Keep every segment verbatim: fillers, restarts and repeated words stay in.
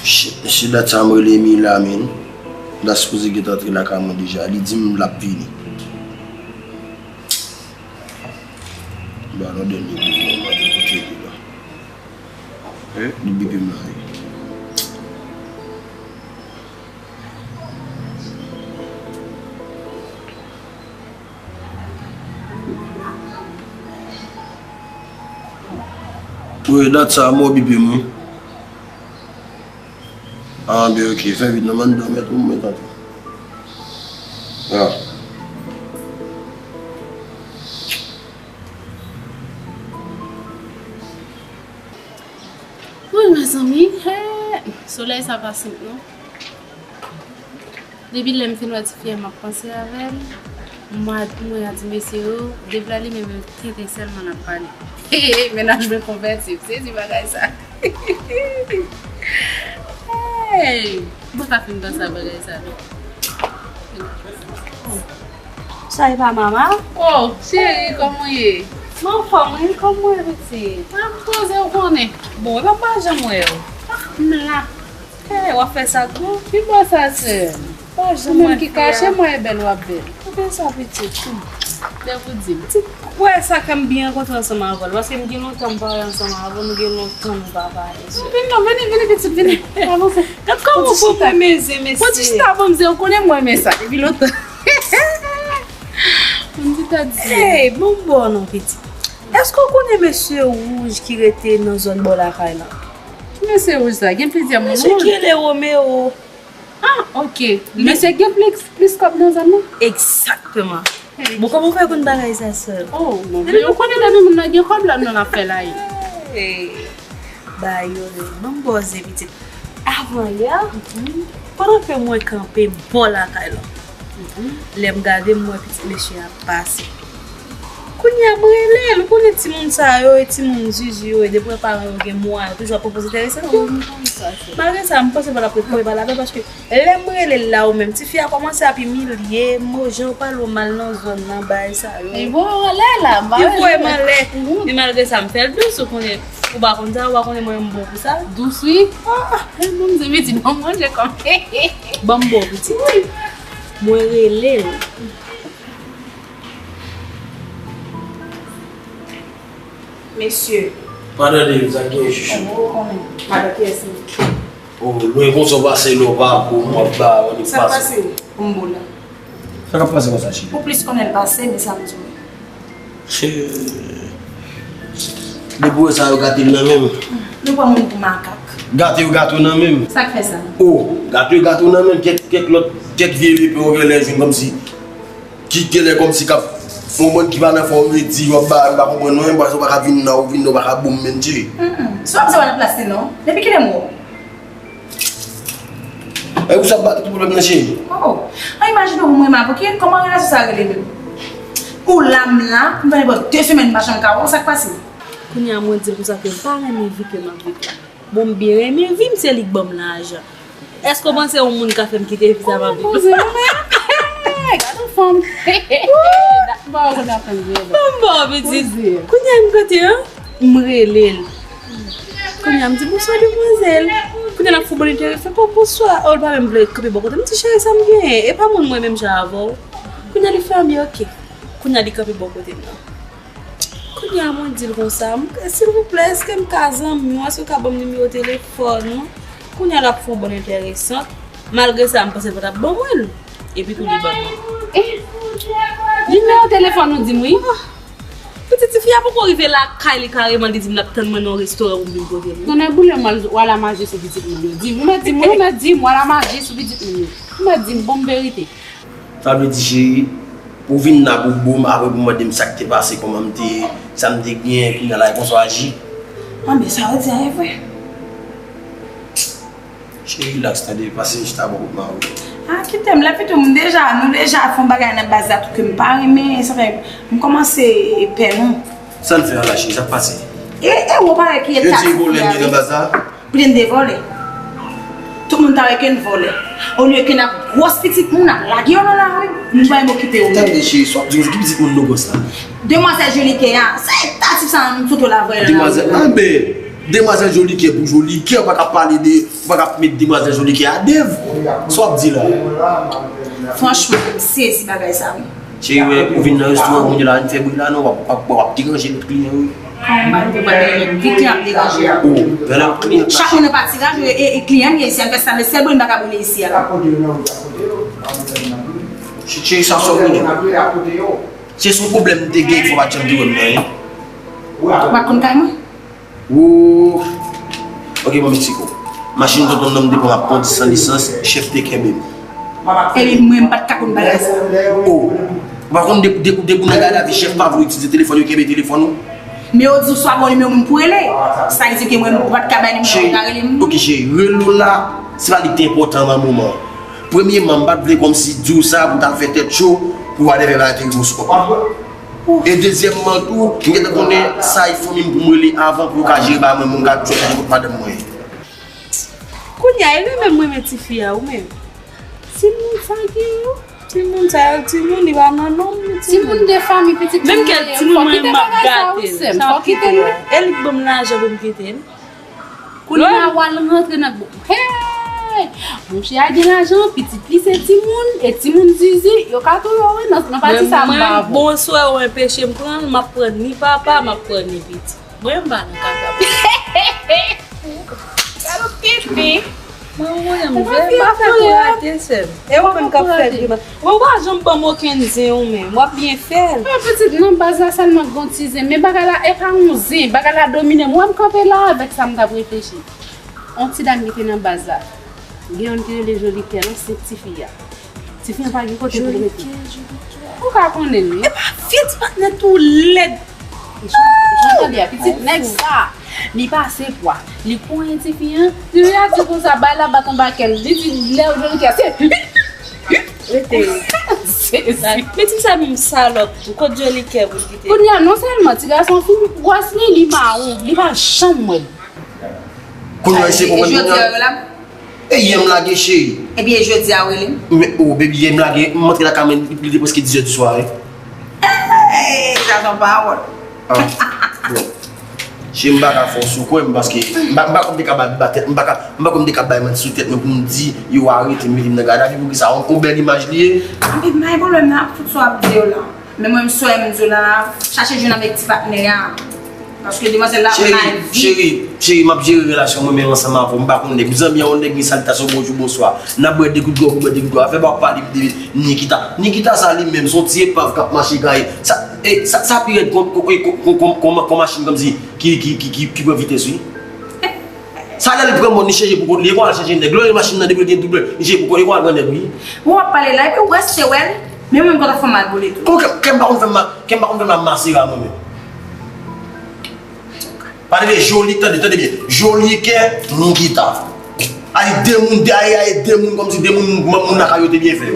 Shit, se dat sa m rele Mila, men. Dat sipoze gentan antre lakay mwen deja. Li di m l ap vini. Ba non, dènye bip mwen, mwen kote li la. Li bipe m la, wi. Wi, dat sa, mò bipe m, wi. Ah, ben, ok, fè vit non, m ann dòmi tou, mwen tante. Ah. Wi, mezanmi, hey, solèy sa pa senp non. Depi lè m fin wè ti fi a, m ap panse avè l. Mwen, mwen a di mesye yo, depi la li menm tenten sèlman n ap pale. Mennaj mwen konvèti, m sezi bagay sa. Hey! Mwen pa fin panse a bagay sa non. Sa e pa mama? Oh, cheri, kòman w ye? Mwen anfòm, wi, kòman w ye, pitit? Mwen poze, w konnen. Bon, epa m pa janm wè w. Ah, m la. Hey, w ap fè sa gwo? Ki bò sa, sè m? Pa janm wè fi a. Ou menm ki kache mwen e bèl w ap bèl. Ou fè sa, pitit. Lè pou di m. Pitit, wè sa fè m byen rankontre ansanm avè w, paske m gen lontan m pa wè ansanm avè w, nou gen lontan nou pa pale, sè. Vini non, vini, vini, pitit, vini. Avanse. Gad kòman w fè mwen meze, mesye. Pran ti chita, ban m zen, ou konnen mwen renmen sa depi lontan. Pran ti ta di. Hey, bon, bon, non, pitit. Èske w konnen mesye wouj ki rete nan zòn bò lakay la? Ki mesye wouj sa? Gen plizyè moun wouj. Mesye ki rele Romeo. Ah, ok. Mesye gen plis, plis kòb nan zòn nan? Egzakteman. Hey. Bon, kòman w fè konn bagay sa, sè m? Oh, mon Dieu. Ou konnen depi moun nan gen kòb la, non, l ap fè la, wi. Hey. Ba yo, non, ban m poze, pitit. Avan yè, pandan ke mwen kanpe bò lakay la, lè m gade, m wè pitit mesye a pase. Kounye a, m rele l. Ou konnen timoun sa yo, e timoun zuzu yo, e depi w wè paran yo gen mwa, yo toujou ap pwopoze enterese yo. Malgre sa, m panse pa l ap ret kanpe pa lapè, paske lè m rele l la, ou menm, tifi a kòmanse ap imilye m, jan yo pale w mal nan zòn nan, bagay sa yo. Li voye w anlè la, m pa wè. Li voye m anlè. E malgre sa, m fè l dous, ou konnen, ou pa konn sa, ou pa konnen mwen m bon pou sa. Dous, wi. Ah, bon, m se pitit, ban m manje kòm. Ban m ba w, pitit. Mwen rele l. Mesye. Madan Dave, sa k genyen, chouchou? Ou konnen. Madan kiyès li? Oh, lwen konsa w pase, lè w pa bon, m ap ba w, annik pase. Sa k pase? Pou m bo la. Sa k ap pase konsa, cheri? Ou plis konnen l pase, men sa m di w. Depi w wè sa, yo gate l nan men m. Nou pran moun pou makak. Gate yo gate w nan men m. Sa k fè sa? Oh, gate yo gate w nan men m. Kèk, kèk lòt, kèk vye pepe w genlè jwenn kòmsi. Ki genlè kòmsi k ap fè yon bann ki pa nan fòm, yo di yo ap ba, m pa konprann non, paske w pa ka vin la, ou vin la, ou pa ka bon menm, cheri. Mm, mm. Si w ap sa, w pa nan plas li non. Depi kilè m wè w? E ou sa bat tout pwoblèm nan, cheri? Oh, an imajine w pou mwen, ma, pou ki, kòman relasyon sa rele menm? Ou la, m la, m fè nenpòt de semèn m pa janm ka wè w, sa k pase? Kounye a mwen di l konsa ke m pa renmen vi ke m ap viv la. Bon, m byen renmen vi m, se li k ban m lajan. Èske w panse yon moun ka fè m kite vi sa m ap viv? Poze w menm. Gade yon fanm. Dat m pa wè w konn ap tann vye. Ban m ba w, pitit. Poze. Kounye a m kote an, m rele l. Kounye a m di, "Bonswa, demwazèl." Kounye a l ap fè w bon enterese, "Bonswa." Oh, l pa menm vle kanpe bò kote m. M di, "Cheri, sa m genyen? E pa moun mwen menm jan avè w." Kounye a li fè anbyen, "Ok." Kounye a li kanpe bò kote m nan. Kounye a mwen di l konsa, "M, silvouplè, èske m ka zanmi w? Èske w ka ban m nimewo telefòn ou?" Kounye a l ap fè yon bon enteresant. Malgre sa, m panse l pa t ap ban mwen l. Epi tou li ban mwen. Eh, nimewo telefòn ou di m wi. Ah, pitit, tifi a poko rive lakay li kareman, li di m l ap tann mwen nan yon restoran pou m vin kote l. Tonnè boule m, w al, w al amaje sou pitit moun yo. Di m, ou mèt di m, wi, ou mèt di m, w al amaje sou pitit moun yo. Ou mèt di m, bon verite. Sa vle di, cheri, ou vin la pou bo m, apre pou mande m sa k te pase, kòman m te, sa m te genyen, kounye a la, e konsa w aji? Anben, sa w di a, e vre. Cheri, rilaks, tande, pase chita bò kot mari w. Ah, kite m, lè pitit m deja, nou deja fè yon bagay nan baz la, tou ke m pa renmen, sa fè m kòmanse pè nou. Sa n fè a la, cheri, sa k pase? E, e, ou pa wè ki eta ti fi a, wi. Yo di vòlè gen nan baz la? Pou n de vòlè. Tout moun ta wè ke n vòlè. Olye ke n ap gwòs pitit moun, n ap lage yo nan lari, nou pa menm okipe yo. Tande, cheri, sa w ap di, ki pitit moun nou gwòs la? Demwazèl Jolite a, se eta tip sa, nou foto l avè l nan lari. Demwazèl, anben, Demwazèl Jolikè pou Jolikè, ou pa ka pale de, ou pa ka met Demwazèl Jolikè a Dave. Sa w ap di la? Franchman, m sezi bagay sa wi. Cheri, wè, ou vin nan restoran, moun yo la, vin fè bri la, non, w ap, w ap, w ap deranje lòt kliyan yo. Kòman m pral deranje? Ki kliyan ap deranje a? Oh, men lòt kliyan. Chak moun nan pati la, e, e kliyan m ye isi, an fè sa, men sèl bri m pa ka boule isi a. Cheri, sa sòt mwen. Se sou pwoblèm m te gen, fò pa janm te wè m nan, wi. Ou pa konn kay mwen? Woo. Ok, ban m eksplike w. Machin tonton m nan m te pran ap kondi san lisans, chèf te kenbe m. Epi mwen m pa t ka konn bagay sa. Oh. Ou pa konn de, de, depi w nan gadavi, chèf pa vle w itilize telefòn, yo kenbe telefòn ou. Men yo di w swa gon nimewo moun pou rele. Sa vle di ke mwen m pa t ka bay nimewo moun pou rele m. Ok, cheri, rele w la, se pa li ki te enpòtan nan moman an. Premyeman, m pa t vle kòmsi di w sa pou w t al fè tèt cho, pou whatever bagay te rive w sou kòb. E dezyèmman tou, m gentan konnen sa e fanmi m pou m rele avan pou yo ka jere ba mwen, mwen m ka chwazi kot madanm mwen ye. Kounye a, e li menm mwen men tifi a, ou menm? Timoun sa gen yo? Timoun sa yo, timoun, li pa nan nonm, li timoun. Timoun de fanmi, pitit Menm kè timoun mwen, m ap gate l. Sa w ap kite l? E li k ban m lajan pou m kite l? Kounye a w al rantre nan gwo. Hey! Monchè a gen lajan, pitit li se timoun, e timoun zizi, yo ka touye w wi, nan, nan pati sa m pa avè w. Bon, swè ou enpeche m pran l, m ap pran ni papa, m ap pran ni pitit. Mwen m pa nan kaka. Salopri. Mwen woye m vre, m pa fè pou rate sè m. E ou menm k ap fè grimas. Mwen w pa janm ban m okenn zen ou menm, w ap byen fè l. Mwen pitit nan baz la sèlman k gon ti zen, men bagay la e pa yon zen, bagay la domine m. Wè m kanpe la avèk sa m t ap reflechi. On ti dam ki te nan baz la. Gen youn ki rele Jolikè, non, se tifi a. Tifi an pa gen kote pou l rete. Ou ka konnen l wi. Epa fye ti patnè tou lèd. Jan tande a, pitit nèg sa, li pase pwa. Li konyen tifi an. Tifi a di konsa, bay la bat anba kè l. Li di lè Jolikè se. Rete. Sezi. Men ti sa menm salòp tou, kot Jolikè pou l kite. Kounye a non sèlman ti gason fin gwòs li, li mawon, li pa janm wè l. Kounye a se konprann kounye a. E yè m lage cheri. Ebyen jodi a ou rele m. Men oh baby yè m lage, m antre lakay mwen li te prèske dis è di swa wi. Hey, sa se yon pawòl. Ah, bon. Cheri m pa ka fè w sou kwè m paske m pa m pa konn m te ka bay anba tèt m pa ka m pa konn m te ka bay manti sou tèt mwen pou m di yo arete m mete m nan gadavi poukisa yon bèl imaj li ye. Ebyen pa gen pwoblèm nan fout sa w ap di yo la. Men mwen m swè m di w la, chache jwenn avèk ti patnè a. Paske demwazèl la pran lavi. Cheri, cheri, cheri, m ap jere relasyon mwen menm ansanm avè w. M pa konn nèg. Zanmi a yon nèg gen salitasyon bonjou, bonswa. N ap bwè de gout dlo, bwè de gout dlo. Afè ba w pale m de Nikita. Nikita sa li menm, se yon ti epav k ap mache gaye. Sa, e, sa, sa pi rèd kon, kon, kon, kon, kon, kon, kon machin kòmsi ki, ki, ki, ki, ki pran vitès wi. Sa lè l pran mòn, li chanje pou kont li, e kon al chanje nèg. Lè w wè machin nan depi l gen doub, li chanje pou kont li, e kon al pran nèg wi. Ou ap pale la, epi ou rèste wè l, men mwen m kontan fè m mal pou li tou. Kòman kè m pa konn fè m mal, kè m pa konn fè m mal masera mwen menm. Pale de Joli, tande, tande byen. Jolikè, Nikita. Ay de moun, de ay, ay de moun, kòmsi de moun, moun, moun lakay yo te byen fè.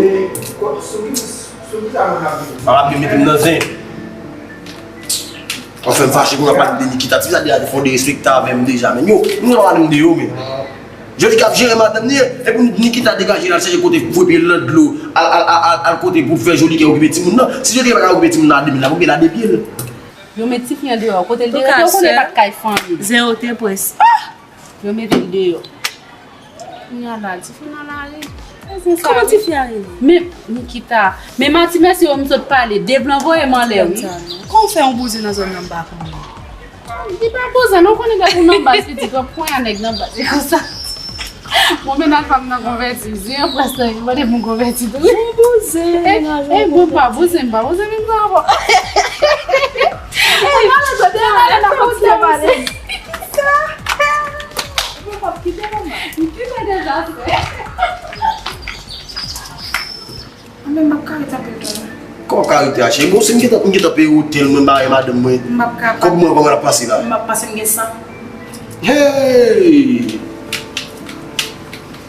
Pa ap vin mete m nan zen. Anfen, m fache pou n ap pale de Nikita. Ti sa deja te fè yon derespekte avè m deja, men yo, nou pa pale m de yo, men. Jodi k ap jere madanm li, epi Nikita degaje l al chèche kote voye pye l nan dlo, al, al, al, al, al kote pou l fè Joli kè okipe timoun nan. Si Joli kè pa ka okipe timoun nan a de men l, l ap okipe l a de pye l. Yo met tifi an deyò, kote l te rete, ou konnen l pa t kay fanmi. Zen yo te pwès. Yo mete l deyò. Kounye a la, tifi nan lari. Kòman tifi a rele? Men, Nikita. Men Mati Mèsi yo m sot pale. Dave lan voye m anlè wi. Kòman w fè yon bouzen nan zòn nan m pa konnen? Li pa bouzen non, konnen dèk ou nan baz pitit w ap konnya nèg nan baz. Se konsa. Mwen menm ak fanm nan konvèti. Zen an prèske li mande pou m konvèti tou. Yon bouzen. E, e, bon, pa bouzen, m pa bouzen menm sa ankò. Mwen pale sa, te pale nan kontinye pale. Anben m ap ka rete anpil tan. Kòman w ka rete a cheri? Bon, si m gentan, m gentan peye otèl mwen, m bare madanm mwen. M ap ka. Kòb mwen, kòman l ap pase la? M ap pase, m gen san. Hey!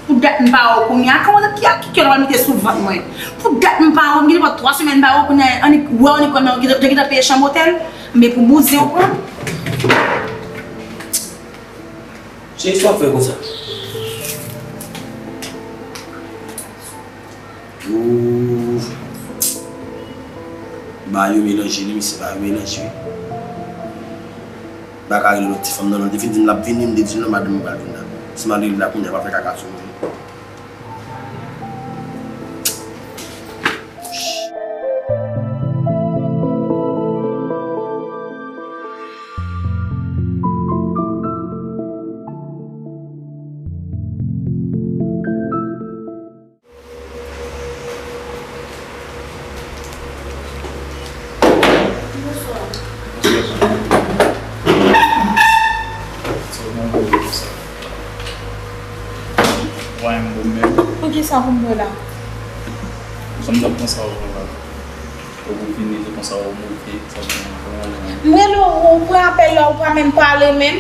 Pou dat m pa wè w kounye a, kòman ki a ki kè l ap mete sou vant mwen? Pou dat m pa wè w, m gen nenpòt twa semèn m pa wè w kounye a, annik wè w, annik wè m nan, yo gentan peye chanm otèl, men pou bouzen w pran. Cheri, sa w ap fè konsa? Ooh. Ba yo melanje li, mesye, ba yo melanje wi. M pa ka rele lòt ti fanm nan, non. Li te fin di m l ap vini, m te di l non, madanm mwen pral vin la. Si m al rele l la kounye a, l ap fè kaka sou mwen. Poukisa pou m bwè la? Sa m t ap panse a w la. Ou vini, se konsa ou moute, sa gen yon bon. M rele w, ou pran apèl la, ou pa menm pale menm.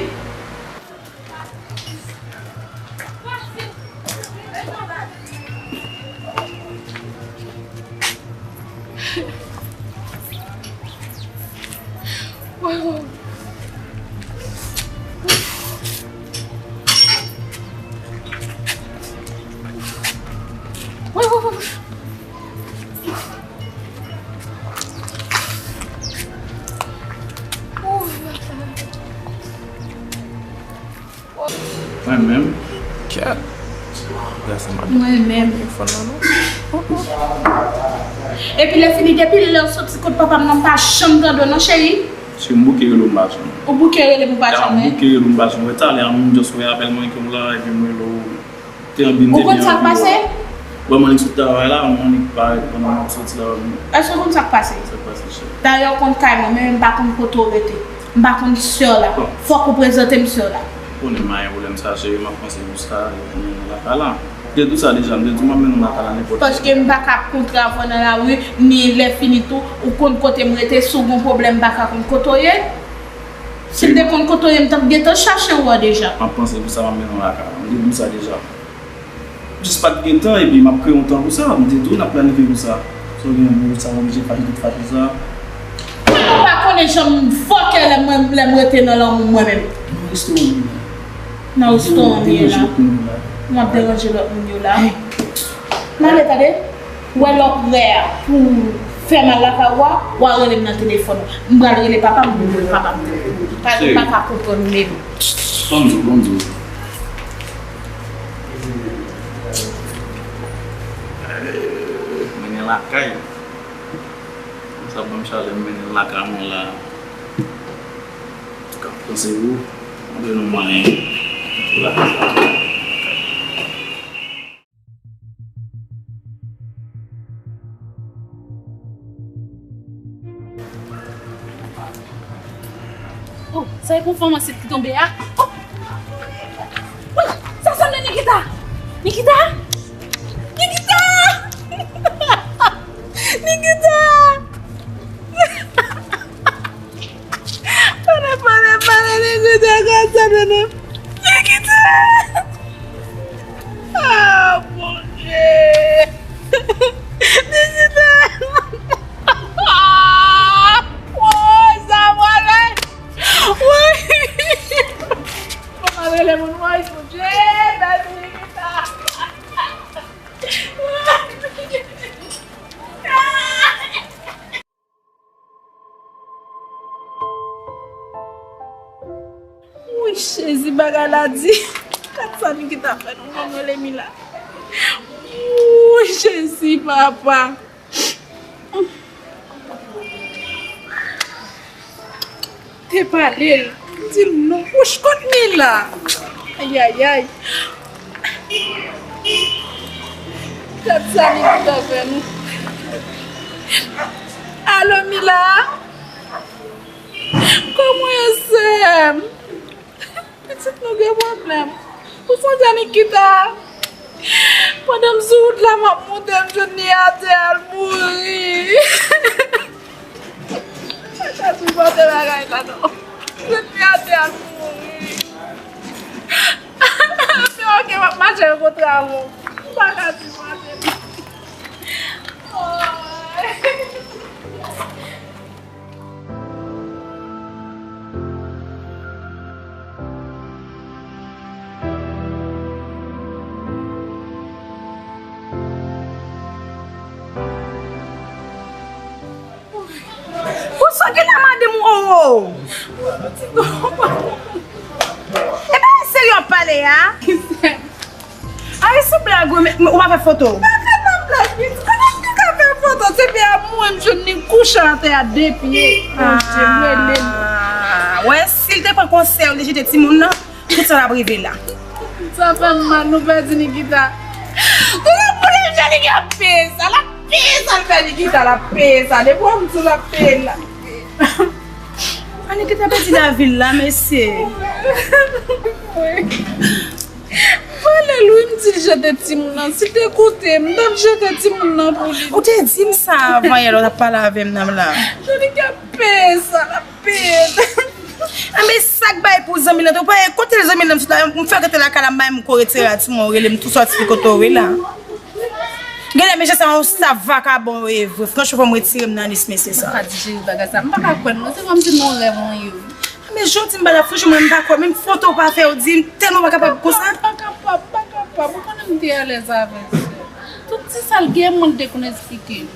Mwen menm. Kèt. Mwen menm. Epi lè fini, depi lè w soti kot papa m nan, m pa janm tande w non, cheri. Si m bouke rele w, m pa sou. Ou bouke rele m, ou pa sou, m bouke rele w, m pa sou. Wè talè a, m just wè apèl mwen ke w la, epi m rele w. Te anbi m te byen anvi w la. Ou konn sa k pase? Wè m annik sot travay la, m annik parèt pandan m ap soti la. Èske w konn sa k pase? Sa k pase, cheri? Dayè, ou konn kay mwen, men m pa konn kote w rete. M pa konn sè w la. Fòk ou prezante m sè w la. Ou konnen m pa gen pwoblèm sa, cheri, m ap panse pou sa, e, nan lakay la. M te di w sa deja, m te di w m ap mennen w lakay la nenpòt lè. Paske m pa ka kontre avè w nan lari, ni lè fini tou, ou konn kote m rete, si w gen pwoblèm, m pa ka konn kote w ye. Si m te konn kote w ye, m t ap gentan chache w a deja. M ap panse pou sa, m ap mennen w lakay la. M te di w sa deja. Jis pa t gen tan, epi m ap kreye yon tan pou sa. M te di w n ap planifye pou sa. Si w gen yon bout sa, w oblije fache tout fache sa. Mwen, ou pa konnen jan m fòkè lè mwen, lè m rete nan lanmou mwen menm. Nan restoran m ye la. Nan restoran m ye la. Ou ap deranje lòt moun yo la. M ale, tande. Wè lè w prè pou fè mal lakay ou a, w a rele m nan telefòn. M pral rele papa m, m rele papa m. Tande, m pa ka konprann ou menm. Ban m di w, ban m di w. Mennen lakay. Sa ban m chalè, m mennen lakay mwen la. Ka panse ou, mwen dwe nou mwayen. Pou lakay sa. Oh, sa e pou fanm ansit ki tonbe a? Oh! Woy! Sa sanble Nikita! Nikita! Nikita! Nikita! Pale, pale, pale, Nikita, gad sa, tande. Nikita! Ah, Bondye! Nikita! Woy, sa pral fè? Woy! Mwen pral rele moun, woy, Bondye, mèsi, Nikita! Wi, Jezi, bagay la di. Gad sa Nikita fè nou, mwen rele Mila. Wi, Jezi, papa. Te pale l, di l non. Wouch, kot Mila? Ayayay. Gad sa Nikita fè nou. Alo, Mila? Kòman w ye, sè m? Pitit nou gen pwoblèm. Ou sonje Nikita? Pandan m sou wout la, m ap monte, m jwenn li atè a, l mouri. Mwen ka sipòte bagay sa non. M jwenn li atè a, l mouri. Men oke, m ap mache renkontre avè w. M pa ka sipòte li. Ou sa gen la madanm ou, oh, oh. Ale a. Ay, sou blag, wi, men ou pa fè foto. Baka nan blag, pitit. Kòman m te ka fè foto? Se pye a mwen, m jwenn li kouche atè a, de pye. Bondye, rele m. Ah, wè, si l te pran konsèy ou, li jete timoun nan, tout sa t ap rive la. Sa fè m mal, nou pèdi Nikita. Kote pou l jwenn li k ap peye sa? L ap peye sa, l pèdi Nikita, l ap peye sa. Depi w ap di l ap peye, l ap peye. Ann kite pèdi lavi l la, mesye. Valè l wi, m di l jete timoun nan. Si l te koute m, m t ap jete timoun nan pou li. Ou te di m sa avan yè lè w t ap pale avè m nan la. Jodi k ap peye sa, l ap peye. Anben sa k bay pou zanmi l lan tou. Kote zanmi l lan m sot la, m fè rete lakay la, m bay m ko retire la, timoun, ou rele m tou sòti kote w ye la. Genlè mesye sa yon staff vakabon yo ye vre. Franchman, fò m retire m nan lis mesye sa. Pa di Jezi bagay sa. M pa ka kwè non. Se kòmsi nan yon rèv mwen ye wi. Men jodi m pa la, franchman, mwen m pa kwè. Menm foto w pa fè, ou di m tèlman w pa kapab konsa. Pa kapab, pa kapab. Ou konnen m te alèz avè l, sè. Tout ti sa l gen, mwen te konn esplike li.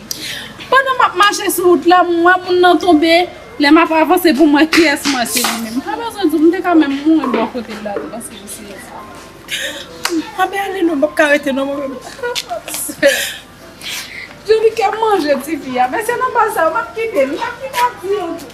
Pandan m ap mache sou wout la, m wè moun nan tonbe. Lè m ap avanse pou m wè kiyès m wè, se li menm. M pa bezwen di w, m te ka menm mouri bò kote l la tou, paske li se Anben ale non, m p ap ka rete non mwen menm. Jodi k ap manje tifi a. Men se nan baz sa yo, m ap kite l. M p ap kite ap di yo tou.